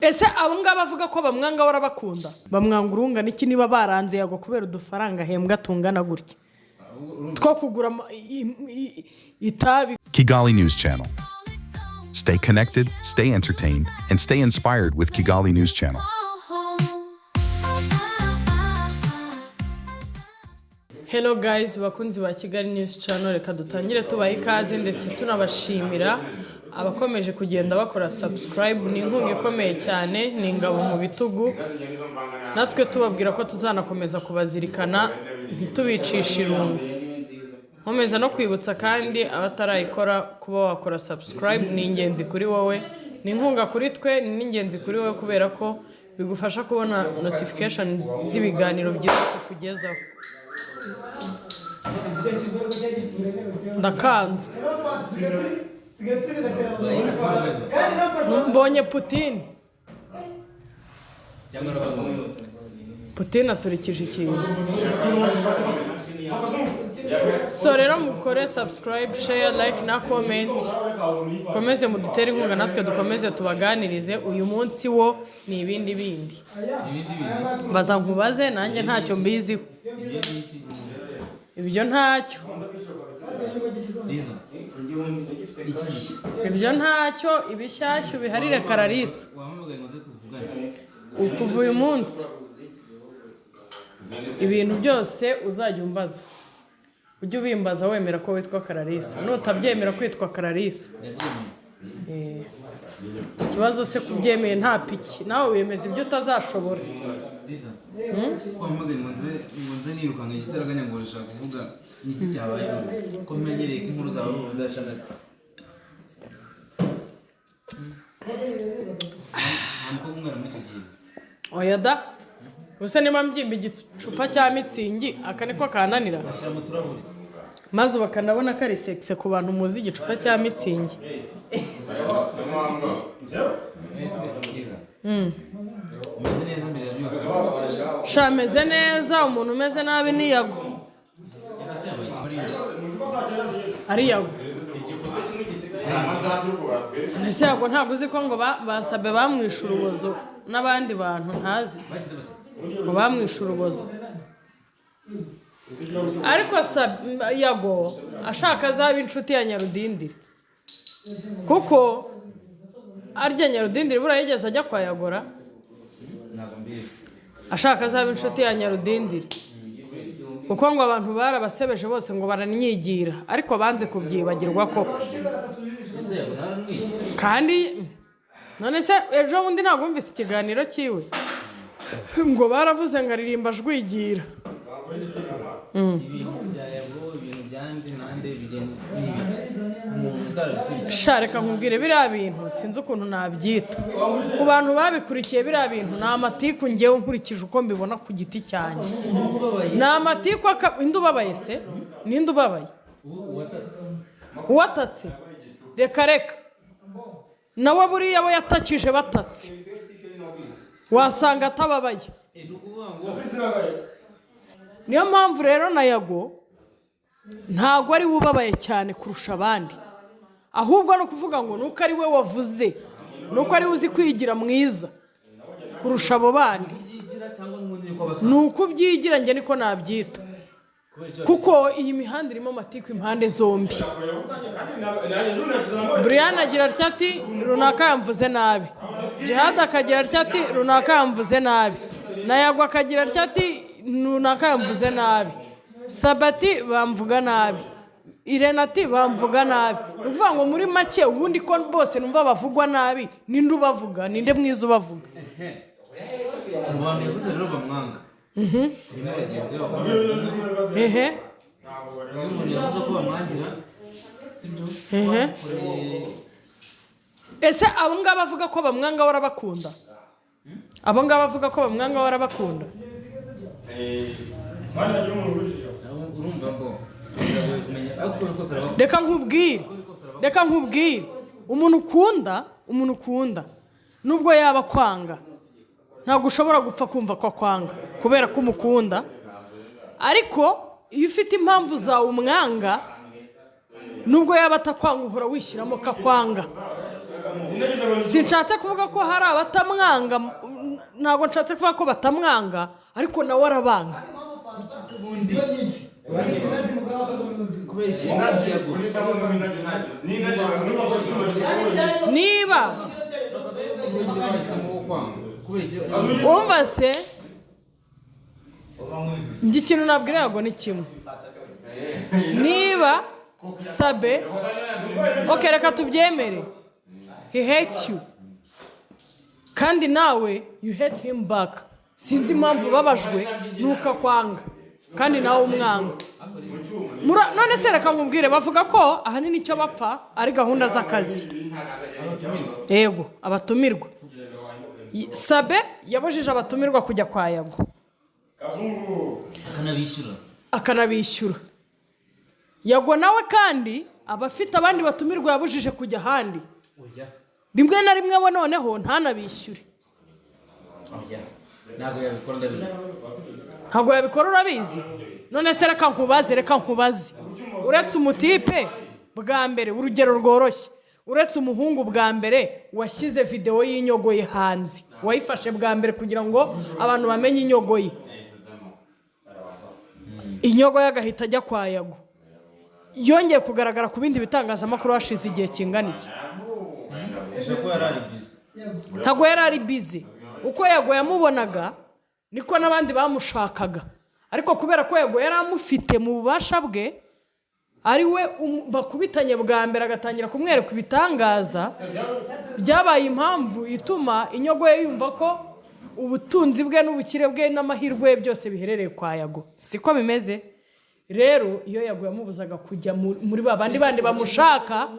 Ese abo ngabo avuga ko bamwanga warabakunda? Bamwanga urungana iki niba baranze Yago kubera udufaranga ahembwa tungana gutya two kugura itabi? Kigali News Channel. Stay connected, stay entertained, and stay inspired with Kigali News Channel. Hello guys, bakunzi ba Kigali News Channel, reka dutangire tubaha ikaze ndetse tunabashimira abakomeje kugenda bakora subscribe. Ni inkunga ikomeye cyane, ni ingabo mu bitugu. Natwe tubabwira ko tuzanakomeza kubazirikana, ntitubicishe irungu. Nkomeza no kwibutsa kandi abatarayikora kuba wakora subscribe, ni ingenzi kuri wowe, ni inkunga kuri twe, ni n'ingenzi kuri wowe kubera ko bigufasha kubona notification z'ibiganiro byiza tukugezaho. Ndakanzwe, mbonye Putin. Putin aturikije ikintu. So rero mukore subscribe, share, like na comment, komeze mudutere inkunga natwe dukomeze tubaganirize. Uyu munsi wo ni ibindi bindi. Ibindi bintu. Baza nkubaze, nanjye ntacyo mbiziho. Ibyo ni iki? Ibyo ntacyo. Liza, iki gishya? Ibyo ntacyo, ibishyashya ubiharire Kararisa. Wampamagaye ngo nze tuvugane. Kuva uyu munsi ibintu byose uzajya umbaza ujye ubimbaza wemera ko witwa Kararisa. Nutabyemera kwitwa Kararisa, Ndabyemeye. Ikibazo se kubyemeye nta piki, nawe wemeza ibyo utazashobora. Liza, ko wampamagaye ngo nze nirukanka igitaraganya ngo urashaka kuvuga, niki cyabaye? Ko menyereye ko inkuru zawe ari urudaca gake, nta mukobwa ungana muri icyo gihe. Oya da, ubuse niba mbyimba igicupa cya Mützig, aka niko kananira? Bashyira mu turahuri. Maze ubu bakanabona ko ari sexy ku bantu muzi igicupa cya Mützig. Mwese Liza, umeze neza mbere ya byose? Sha, ameze neza. Umuntu umeze nabi ni Yago. Cyangwa se yabaye ikibari? Ari Yago. Ese Yago ntabwo uzi ko ngo basabe bamwishe urubozo n'abandi bantu ntazi? Bagize bate? Ngo bamwishe urubozo, ariko Yago ashaka azaba inshuti ya Nyarudindiri, kuko arya Nyarudindiri buriya yigeze ajya kwa Yagora. Ntabwo mbizi. Ashaka azaba inshuti ya Nyarudindiri, kuko ngo abantu barabasebeje bose ngo baranyigira, ariko banze kubyibagirwa koko. Ese Yago naramwiye? Kandi none se ejo bundi ntabwo wumvise ikiganiro cyiwe ngo baravuze ngo aririmba ajwigira? Ibintu bya Yago, ibintu bya nde nande bigenda ni ibiki, umuntu utarabikurikiye? Sha, reka nkubwire, biriya bintu sinzi ukuntu nabyita. Ku bantu babikurikiye, biriya bintu ni amatiku. Ngewe nkurikije uko mbibona ku giti cyanjye, ubabaye? Ni amatiku. Inde ubabaye se? Ninde ubabaye? Ubu uwatatse. Uwatatse? Reka reka, nawe buriya abo yatakije batatse wasanga atababaye. Ni ukuvuga ngo Niyo mpamvu rero na Yago ntabwo ari we ubabaye cyane kurusha abandi, ahubwo ni ukuvuga ngo nuko ari we wavuze, nuko ari we uzi kwigira mwiza kurusha abo bandi. Kubyigira cyangwa n'ubundi niko basa? Ni uko ubyigira, njye niko nabyita. Kubera icyo? Kuko iyi mihanda irimo amatiku impande zombi. Brian agira atya ati: "Runaka yamvuze nabi." Jihad akagira atya ati: "Runaka yamvuze nabi." Na Yago akagira atya ati: "Runaka yamvuze nabi." Sabati bamvuga nabi, Irene ati: "Bamvuga nabi." Ni ukuvuga ngo muri make ubundi ko bose numva bavugwa nabi, ninde ubavuga? Ninde mwiza ubavuga? Mu bantu yavuze rero bamwanga harimo bagenzi babo. Iyo umuntu yavuze ko bamwangira, sibyo? Bamukoreye. Ese abo ngabo avuga ko bamwanga warabakunda? Abo ngabo avuga ko bamwanga warabakunda? Nabo urumva ngo biragoye kumenya, ariko uko biri kose arabakunda. Reka nkubwire, reka nkubwire, umuntu ukunda nubwo yaba kwanga, ntabwo ushobora gupfa kumva ko akwanga kubera ko umukunda. Ariko iyo ufite impamvu zawe umwanga, nubwo yaba atakwanga, uhora wishyiramo ko akwanga. Sinshatse kuvuga ko hari abatamwanga, ntabwo nshatse kuvuga ko batamwanga, ariko nawe arabanga. Ubundi kubera iki Yago Niba bahisemo wo kwanga kubera iki? Wumva se, njye ikintu nabwira Yago ni kimwe: niba Sabe, ok, reka tubyemere, he hate you, kandi nawe you hate him back. Sinzi impamvu ubabajwe nuko akwanga kandi nawe umwanga. None se reka nkubwire, bavuga ko ahanini icyo bapfa ari gahunda z'akazi. Abatumirwa. Yego, abatumirwa. Sabe yabujije abatumirwa kujya kwa Yago. Akanabishyura. Akanabishyura. Yago nawe kandi aba afite abandi batumirwa yabujije kujya ahandi. Oya. Rimwe na rimwe we noneho ntanabishyure. Oya, ntabwo yabikora, ndabizi. Ntabwo yabikora, urabizi. None se reka nkubaze, uretse umutipe bwa mbere, urugero rworoshye, uretse umuhungu bwa mbere washyize videwo y'inyogo ye hanze, wayifashe bwa mbere kugira ngo abantu bamenye inyogo ye, inyogo ye agahita ajya kwa Yago, yongeye kugaragara ku bindi bitangazamakuru hashize igihe kingana iki? Gusa ko yari ari busy. Ntabwo yari ari busy. Uko Yago yamubonaga niko n'abandi bamushakaga, ariko kubera ko Yago yari amufite mu bubasha bwe, ari we bakubitanye bwa mbere, agatangira kumwereka ibitangaza, byabaye impamvu ituma inyogo ye yumva ko ubutunzi bwe n'ubukire bwe n'amahirwe ye byose biherereye kwa Yago. Siko bimeze rero? Iyo Yago yamubuzaga kujya muri ba bandi bandi bamushaka,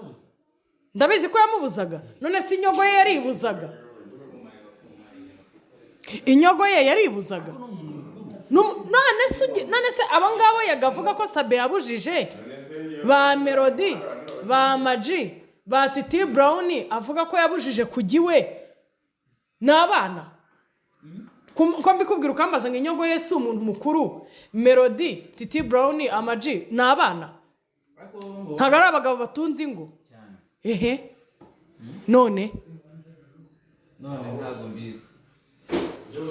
ndabizi ko yamubuzaga. None se inyogo ye yaribuzaga? Inyogo ye yaribuzaga? None se abo ngabo yagavuga ko Sabe yabujije, ba Melody, ba Maji, ba Titi Brown, avuga ko yabujije kujya iwe, ni abana? Ko mbikubwira ukambaza ngo inyogo ye si umuntu mukuru? Melody, Titi Brown, Amaji ni abana? Ntabwo ari abagabo batunze ingo? Cyane. Ehe, none? None ntabwo mbizi.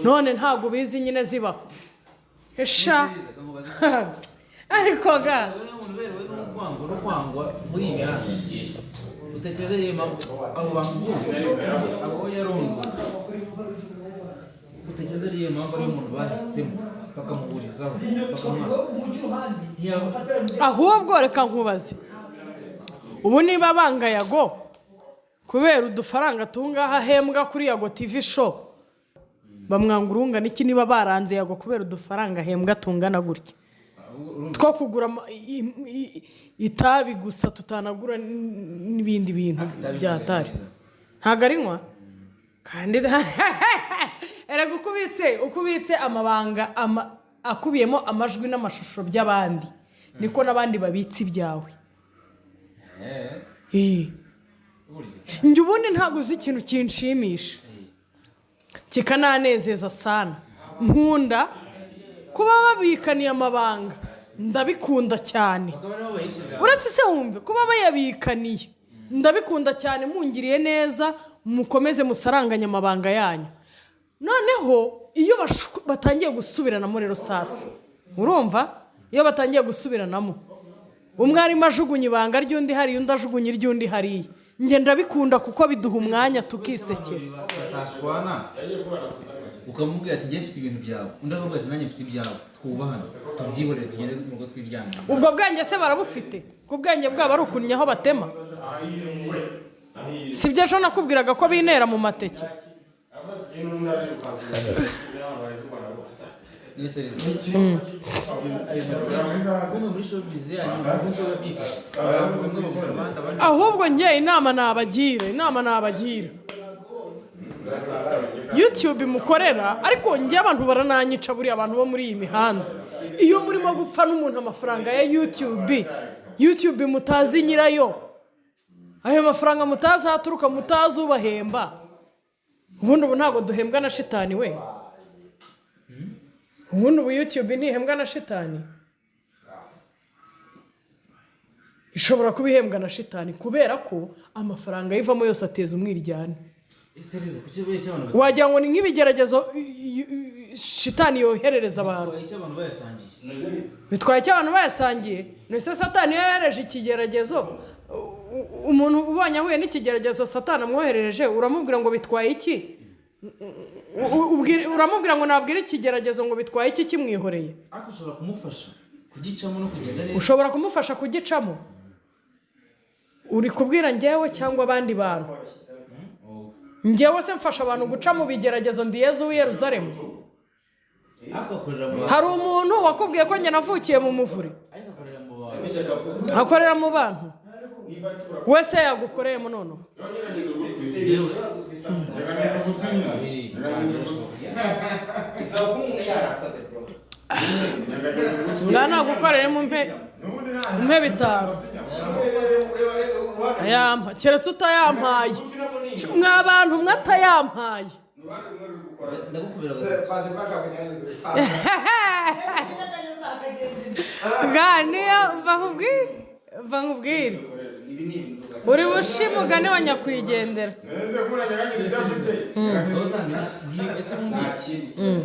None ntabwo ubizi nyine, zibaho esha. Ariko ga Niba umuntu uberewe n'urwango no kwangwa muri iyi mihanda, utekereza niyo mpamvu abo bantu bose abo yarongoye, utekereza niyo mpamvu ariyo muntu bahisemo bakamuhurizaho bakamwanga, ntiyaba Ahubwo reka nkubaze, ubu niba banga Yago kubera udufaranga tungaha ahembwa kuri Yago TV Show, bamwanga urungana iki niba baranze Yago kubera udufaranga ahembwa tungana gutya two kugura itabi gusa, tutanagura n'ibindi bintu byatari? Ntabwo arinywa. Kandi erega uko ubitse amabanga akubiyemo amajwi n'amashusho by'abandi, niko n'abandi babitse ibyawe. Burya. Njye ubundi ntabwo uzi ikintu kinshimisha kikananezeza sana, nkunda kuba babikaniye amabanga, ndabikunda cyane. Bakaba nabo bayishyirira. Uretse se wumve, kuba bayabikaniye ndabikunda cyane. Mungiriye neza, mukomeze musaranganye amabanga yanyu. Noneho iyo batangiye gusubiranamo rero, sasa urumva, iyo batangiye gusubiranamo, umwe arimo ajugunya ibanga ry'undi hariya, undi ajugunya iry'undi hariya, njye ndabikunda kuko biduha umwanya tukisekera. Batashwana, ukamubwira ati: "Njye mfite ibintu byawe," undi akavuga ati: "Nanjye mfite ibyawe, twubahane, tubyihorere, tugende mu rugo twiryamire." Ubwo bwenge se barabufite? Ku bwenge bwabo ari ukunnye aho batema. Si byo ejo nakubwiraga ko binera mu mateke? Ayo mateke kumwe muri showbiz yanyu nkuko biba byifashe, bamwe baguza abandi, abandi Ahubwo njye inama nabagira, YouTube mukorera, ariko njye abantu barananyica buriya, abantu bo muri iyi mihanda, iyo murimo gupfa n'umuntu amafaranga ya YouTube, YouTube mutazi nyirayo, ayo mafaranga mutazi aho aturuka, mutazi ubahemba. Ubundi ubu ntabwo duhembwa na shitani we? Ubundi ubu YouTube ntihembwa na shitani? Ishobora kuba ihembwa na shitani, kubera ko amafaranga ayivamo yose ateza umwiryane. Ese Liza, kuki buriya icyo abantu Wagira ngo ni nk'ibigeragezo shitani yoherereza abantu. Bitwaye icyo abantu bayasangiye? Bitwaye icyo abantu bayasangiye? Nese Satani iyo yohereje ikigeragezo, umuntu ubonye ahuye n'ikigeragezo Satani amwoherereje, uramubwira ngo bitwaye iki? Uramubwira ngo nabwire ikigeragezo ngo bitwaye iki kimwihoreye? Ariko ushobora kumufasha kugicamo no kugenda neza. Ushobora kumufasha kugicamo. Uri kubwira njyewe cyangwa abandi bantu? Oh. Njyewe se mfasha abantu guca mu bigeragezo? Ndi Yezu w'i Yeruzalemu? Ariko akorera mu bantu. Hari umuntu wakubwiye ko njye navukiye mu muvure? Ariko akorera mu bantu. Akorera mu bantu wese yagukoreyemo noneho. Njyewe cyane birashoboka cyane. Ngaha nagukoreremo, umpe 5 ayampa, keretse utayampaye. Mwa bantu mwe, atayampaye. Ndagukubira gatatu. Ngaha niyo mva nkubwire, mva nkubwire, uri bushime umugani wa nyakwigendera. Aho utanga inama, ese ubundi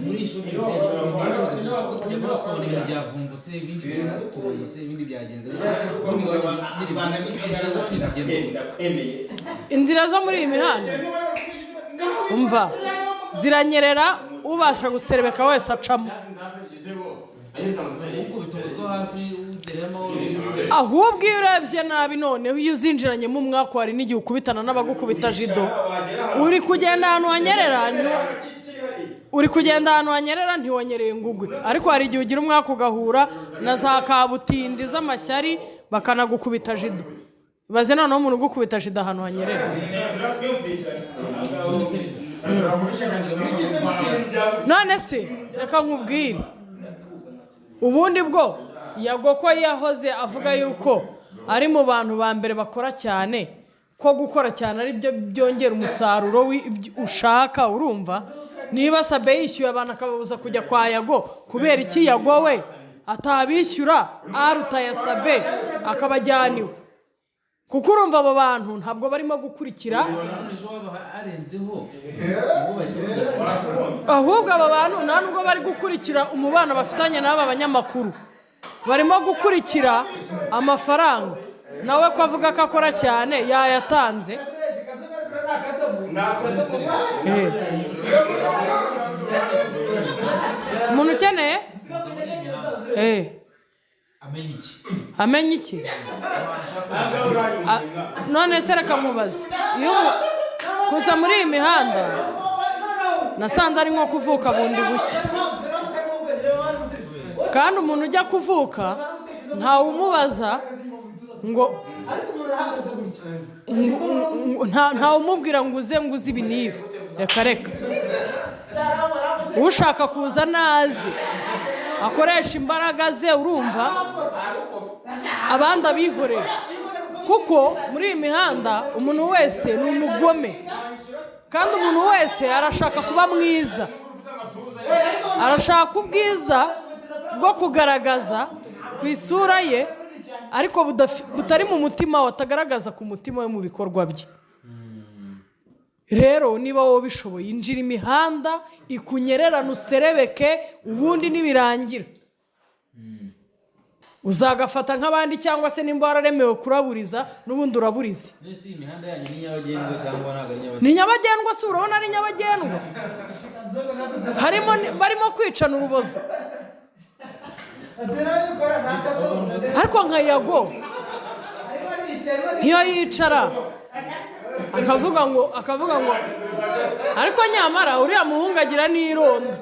muri iyi shuri uhagaze ko tujya kubona tukabona ibintu byavumbutse, ibindi byaturumbutse, ibindi byagenze, ubundi wajya inzira z'abanyuze zigenda? Inzira zo muri iyi mihanda, umva, ziranyerera, ubasha guserebeka wese acamo. Ukubita umutwe hasi ugereye amahoro. Ahubwo iyo urebye nabi, noneho iyo uzinjiranyemo umwaku, hari n'igihe ukubitana n'abagukubita jido. Uri kugenda ahantu hanyerera, uri kugenda ahantu hanyerera, ntiwanyereye ngugwe, ariko hari igihe ugira umwaku ugahura na za kabutindi z'amashyari bakanagukubita jido. Ibaze noneho umuntu ugukubita jido ahantu hanyerera. Ubundi se Liza, None se reka nkubwire, ubundi bwo Yago ko yahoze avuga yuko ari mu bantu ba mbere bakora cyane, ko gukora cyane ari byo byongera umusaruro w'ibyo ushaka, urumva niba Sabe yishyuye abantu akababuza kujya kwa Yago, kubera iki Yago we atabishyura aruta ya Sabe akabajyana iwe? Kuko urumva abo bantu ntabwo barimo gukurikira. None ejo waba arenzeho ubwo bahita bagira. Ahubwo aba bantu nta nubwo bari gukurikira umubano bafitanye n'aba banyamakuru, barimo gukurikira amafaranga. Nawe ko avuga ko akora cyane, yayatanze. Umuntu ukeneye Amenya iki? Amenya iki? None se reka nkubaze, iyo kuza muri iyi mihanda nasanze ari nko kuvuka bundi bushya, kandi umuntu ujya kuvuka ntawumubaza ngo ntawumubwira ngo uze ngo uze ibi n'ibi, reka reka. Ushaka kuza naze akoresha imbaraga ze, urumva, abandi abihorera, kuko muri iyi mihanda umuntu wese ni umugome, kandi umuntu wese arashaka kuba mwiza, arashaka ubwiza bwo kugaragaza ku isura ye, ariko butari mu mutima we, atagaragaza ku mutima we mu bikorwa bye. Rero niba wowe ubishoboye, injira imihanda ikunyererane, userebeke, ubundi nibirangira uzagafata nk'abandi, cyangwa se nimba wararemewe kuraburiza, n'ubundi uraburize. None se iyi mihanda yanyu ni nyabagendwa cyangwa ntabwo ari nyabagendwa? Ni nyabagendwa. Si urabona ari nyabagendwa? Harimo barimo kwicana urubozo. Ariko nka Yago nkiyo yicara akavuga ngo ariko nyamara uriya muhungu agira n'irondo,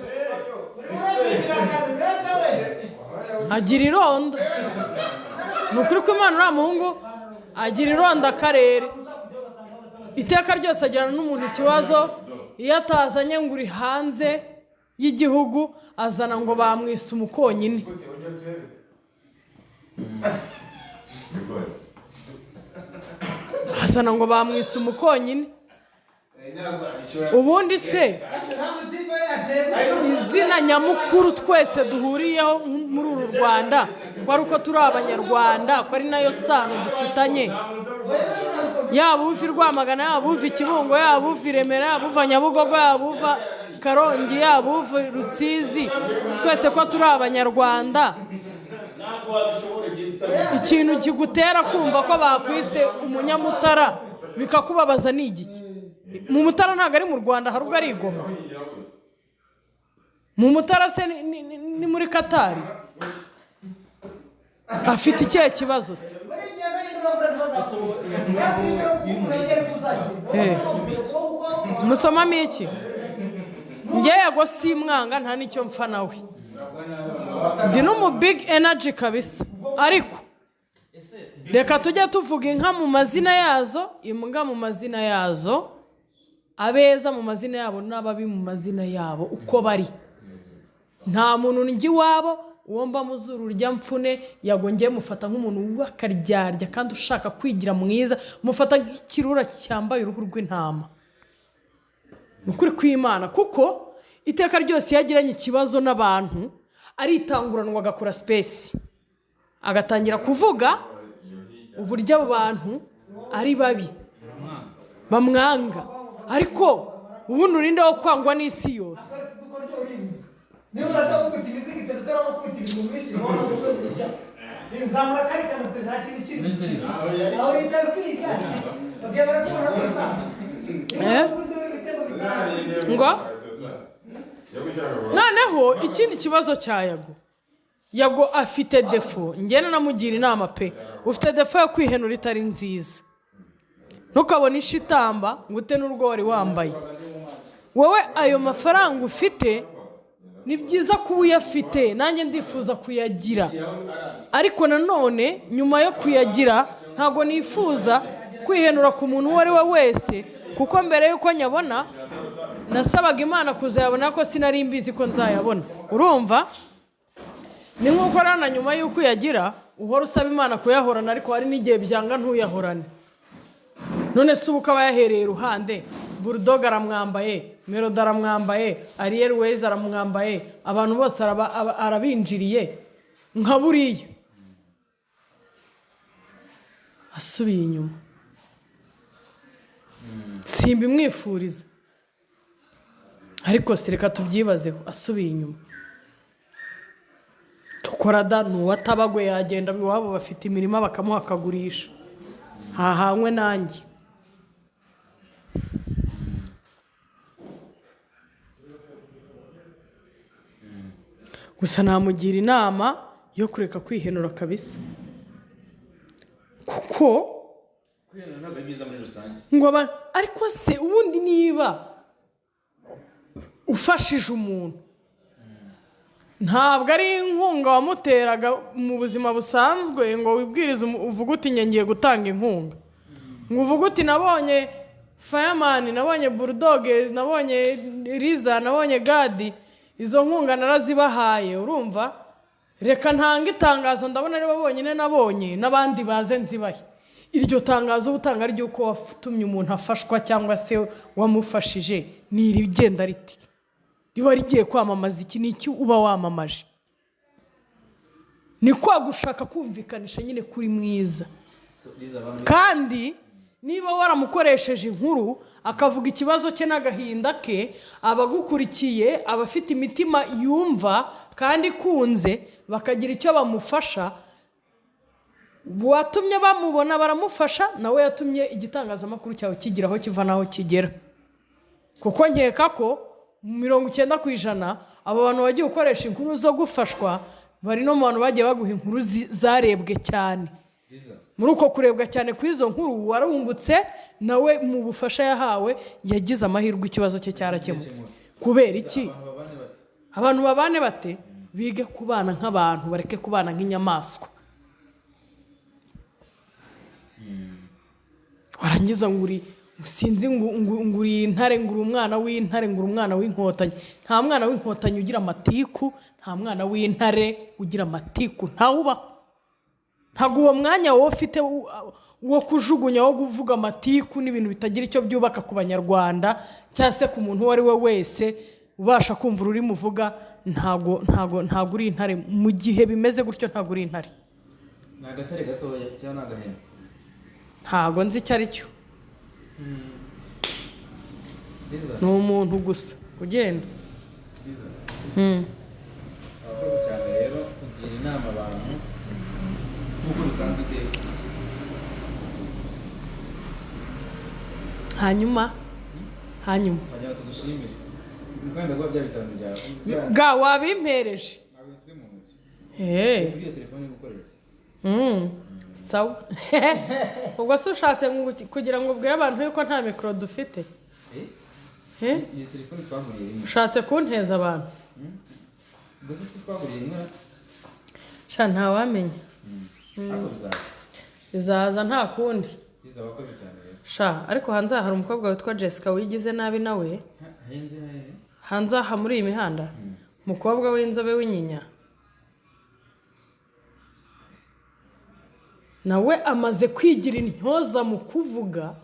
agira irondo. Ni ukuri ko Imana, uriya muhungu agira irondo akarere. Iteka ryose agirana n'umuntu ikibazo, iyo atazanye ngo uri hanze y'igihugu, azana ngo bamwise umukonyine. Azana ngo bamwise umukonyine. Ubundi se Izina nyamukuru twese duhuriyeho muri uru Rwanda, ko ari uko turi Abanyarwanda, ko ari nayo sano dufitanye, yaba uva i Rwamagana, yaba uva i Kibungo, yaba uva i Remera, yaba uva Nyabugogo, yaba uva Karongi, yaba uva Rusizi, twese ko turi Abanyarwanda. Ikintu kigutera kumva ko bakwise umunyamutara bikakubabaza ni igiki? Mu Mutara ntabwo ari mu Rwanda, hari ubwo ari i Goma. Mu Mutara se ni muri Katari? Afite ikihe kibazo se? Musomamo iki? Njye Yago simwanga, nta n'icyo mpfa nawe, ndi n'umu big energy kabisa, ariko reka tujye tuvuga inka mu mazina yazo, imbwa mu mazina yazo, abeza mu mazina yabo n'ababi mu mazina yabo uko bari. Nta muntu njya iwabo, uwo mba muzuru urya mfune. Yago ngiye mufata nk'umuntu w'akaryarya kandi ushaka kwigira mwiza, mufata nk'ikirura cyambaye uruhu rw'intama. Ni ukuri kw'Imana, kuko iteka ryose iyo agiranye ikibazo n'abantu aritanguranwa, agakora space, agatangira kuvuga uburyo abo bantu ari babi, bamwanga. Ariko ubundi urinde wo kwangwa n'isi yose. Ngo noneho ikindi kibazo cya Yago, Yago afite defo, njye namugira inama pe, ufite defo yo kwihenura itari nziza. Ntukabone ishitamba ngo ute n'urwo wari wambaye. Wowe ayo mafaranga ufite ni byiza kuba uyafite, nanjye ndifuza kuyagira, ariko nanone nyuma yo kuyagira ntabwo nifuza kwihenura ku muntu uwo ari we wese, kuko mbere y'uko nyabona nasabaga Imana kuzayabona, ko sinari mbizi ko nzayabona. Urumva ni nk'uko rero na nyuma y'uko uyagira uhora usaba Imana kuyahorana, ariko hari n'igihe byanga ntuyahorane. None se ubu ukaba yahereye iruhande, Bulldog aramwambaye, Melody aramwambaye, Ariel Wayz aramwambaye, abantu bose arabinjiriye nka buriya asubiye inyuma. Simbimwifuriza, ariko si reka tubyibazeho, asubiye inyuma tukora da nuwatabagwe yagenda iwabo bafite imirima bakamuha akagurisha, hahanywe nanjye. Gusa namugira inama yo kureka kwihenura kabisa, kuko ngo ariko se ubundi niba ufashije umuntu ntabwo ari inkunga wamuteraga mu buzima busanzwe ngo wibwirize uvuge uti ngiye gutanga inkunga, ngo uvuge uti nabonye Fireman, nabonye Bulldog, nabonye Liza, nabonye Gadi, izo nkunga narazibahaye, urumva reka ntanga itangazo, ndabona ari bo bonyine nabonye, n'abandi baze nzibahe. Iryo tangazo uba utanga ry'uko watumye umuntu afashwa cyangwa se wamufashije ni irigenda riti riba rigiye kwamamaza iki? Ni iki uba wamamaje? Ni kwa gushaka kumvikanisha nyine kuri mwiza. Kandi niba waramukoresheje inkuru akavuga ikibazo cye n'agahinda ke, abagukurikiye abafite imitima yumva kandi ikunze bakagira icyo bamufasha, watumye bamubona baramufasha, nawe yatumye igitangazamakuru cyawe kigira aho kiva n'aho kigera. Kuko nkeka ko 90% abo bantu bagiye gukoresha inkuru zo gufashwa bari no mu bantu bagiye baguha inkuru zarebwe cyane. Muri uko kurebwa cyane kw'izo nkuru warungutse, nawe mu bufasha yahawe yagize amahirwe ikibazo cye cyarakemutse. Kubera iki? Abantu babane bate? Bige kubana nk'abantu, bareke kubana nk'inyamaswa. Warangiza nguri sinzi nguri intare, nguri umwana w'intare, nguri umwana w'inkotanyi. Nta mwana w'inkotanyi ugira amatiku, nta mwana w'intare ugira amatiku, ntawubaho. Ntabwo uwo mwanya wowe ufite wo kujugunya, wo kuvuga amatiku n'ibintu bitagira icyo byubaka ku Banyarwanda cyangwa se ku muntu uwo ari we wese, Ubasha kumva ururimi uvuga, ntago uri intare. Mu gihe bimeze gutyo, ntago uri intare. Ni agatare gatoya cyangwa ni agahene? Ntago nzi icyo ari cyo. Liza. Ni umuntu gusa ugenda. Liza, abakozi cyane rero kugira inama abantu nk'uko bisanzwe iteka. Hanyuma Wagira ngo tugushimire mukanda guha bya 5 byawe. Ga wabimpereje? Ntabwo mfite mu ntoki. Kuri iyo telefone uri gukoresha. Sawa, ubwo se ushatse kugira ngo ubwire abantu yuko nta mikoro dufite? Eh? Eh? Iyo telefone twaguriye rimwe. Ushatse kunteza abantu? Ubwo se si twaguriye rimwe na? Sha, ntawamenya. Ariko bizaza. Bizaza, nta kundi. Liza, wakoze cyane rero. Sha, ariko hanze aha hari umukobwa witwa Jessica wigize nabi nawe. Hanze hehe? Hanze aha muri iyi mihanda, umukobwa w'inzobe w'inyinya, nawe amaze kwigira intyoza mu kuvuga.